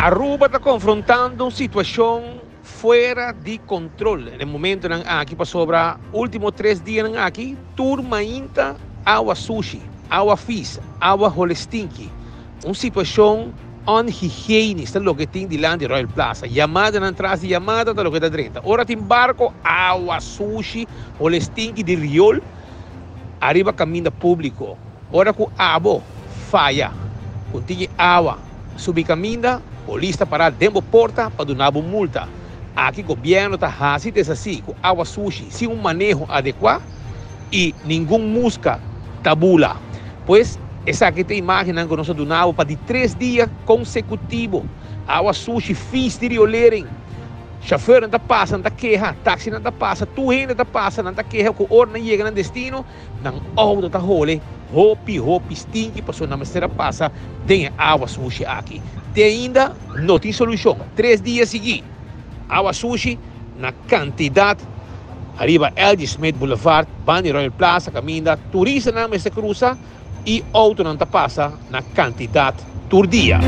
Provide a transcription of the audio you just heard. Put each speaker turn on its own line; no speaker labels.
Aruba ta konfrontando un situashon fuera di kontrol na e momentonan aki pasobra ultimo tres dianan aki tur mainta awa sushi, awa fis, awa hole stinki. Un situashon unhigienisch ta loke tin dilanti Royal Plaza. Yamadanan tras di yamada ta loke ta drenta. Ora tin barko, awa sushi, hole stinki di riol ariba kaminda públiko. Ora ku abo faya ku tin e awa subi kaminda, polis ta pará den bo porta pa duna bo multa. Aki gobièrnu ta hasi desasí ku awa sushi sin un maneho adekuá i ningun muska ta bula. Pues, esaki ta e imágennan ku nos a duna bo pa di tres dia konsekutivo. Awa sushi fis di riolering. Shofèrnan ta pasa, nan ta keha, taksinan ta pasa, tur hende ta pasa, nan ta keha ku ora nan yega nan destino, Nan auto ta hole hopi hopi stinki pasobra nan mester a pasa den e awa sushi aki. Te ainda no tin solushon. Tres dia sigui awa sushi na kantidat ariba LG. Smith Boulevard banda di Royal Plaza kaminda turistanan mester krusa i autonan ta pasa na kantidat tur dia.